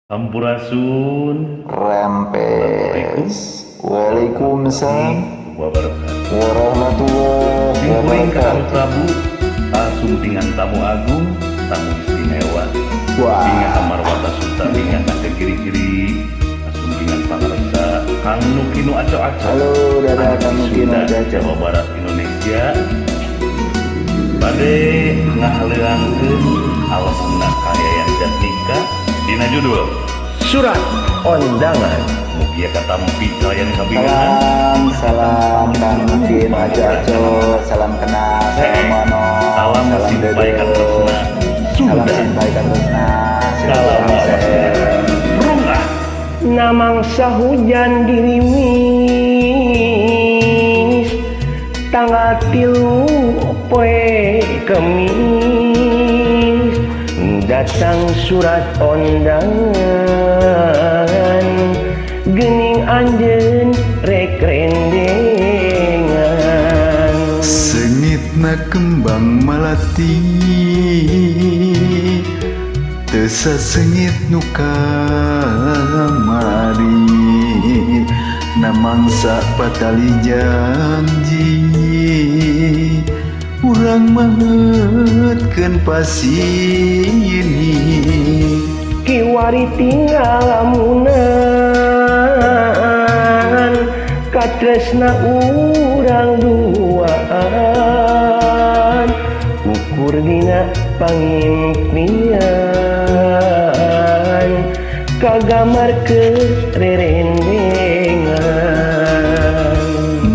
Sampurasun. Rampes. Waalaikumsalam wabarakatuh. Warahmatullahi Simkuring Kakang wabarakatuh. Prabu kasumpingan tamu agung, tamu istimewa. Wah. Bingah Amarwata Suta, bingah ka kiri-kiri, kasumpingan pangarsa Kang Nuki nu aco-aco. Halo, dadah Kang Nuki nu Sunda, aco-aco. Jawa Barat, Indonesia. Bade ngahaleungkeun albumna Yayan Jatnika dina judul Surat Ondangan. Mugia katampi kalian kabingahan. Salam, salam Kang Nuki nu aco-aco. Salam kenal, salam mano, Salam salam simpai dedo. Katresna Salam Sunda. simpai katresna. Salam Rungah. Namangsa hujan dirimis tanggal 3 poe Kemis, datang surat ondangan, gening anjeun rek rendengan. Sengitna kembang malati teu sasengit nu kamari, namangsa patali janji urang maheutkeun pasini. Kiwari tinggal lamunan katresna urang duaan, ukur dina pangimpian kagambar kererendengan.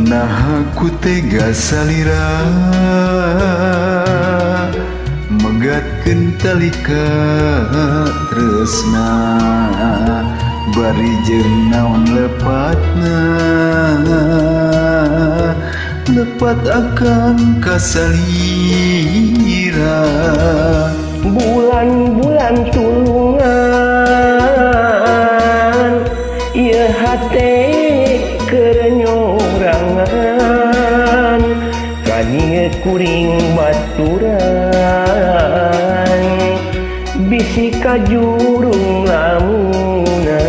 Nah, ku tega salira megatkeun tali katresna, bari jeung naon lepatna, lepat akang kasalira. Bulan-bulan tulungan ieu hate keur nyorangan, kadieu kuring baturan bisi kajurung lamunan.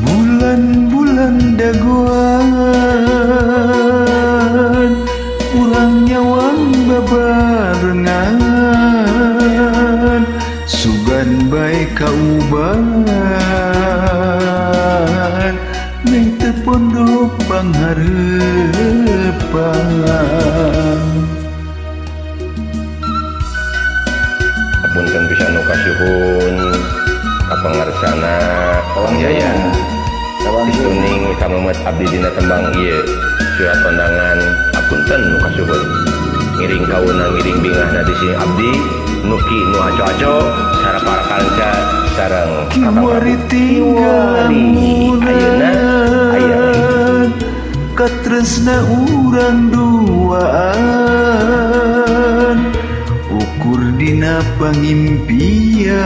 Bulan-bulan dagoan urang nyawang babarengan, sugan bae kauban meh teu pondok pangharepan. Hapunten pisan nu kasuhun ka pangarsana Kang Yayan. Salam. Pistuning kamemet abdi dina tembang ieu surat kondangan. Hapunten nu kasuhun, ngiring kauna, ngiring bingahna di sini abdi Nuki nu aco-aco sareng para kanca sareng Kakang Kiwari Prabu. Tinggal Kiwari ayeuna aya lamunan katresna urang duaan, ukur dina pangimpian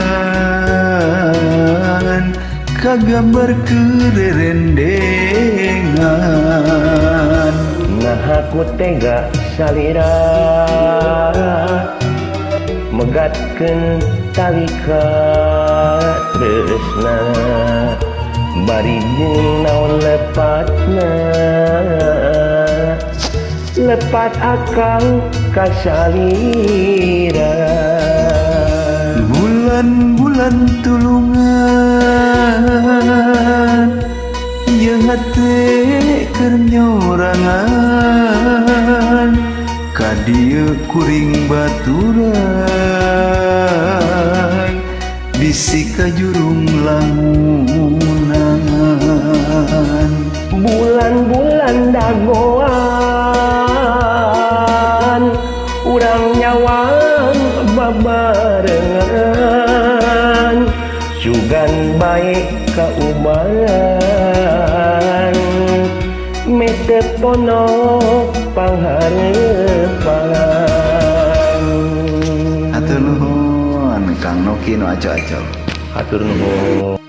kagambar kererendengan. Nah, aku tega salira megatkeun tali katresna, bari jeung naon lepatna, lepat akang kasalira. Bulan-bulan tulungan ieu hate keur nyorangan, kadieu kuring baturan bisi kajurung lamunan. Bulan-bulan dagoan urang nyawang babarengan, sugan bae kauban meh teu pondok pangharepan. Hatur nuhun Kang Nuki nu aco-aco. Hatur nuhun.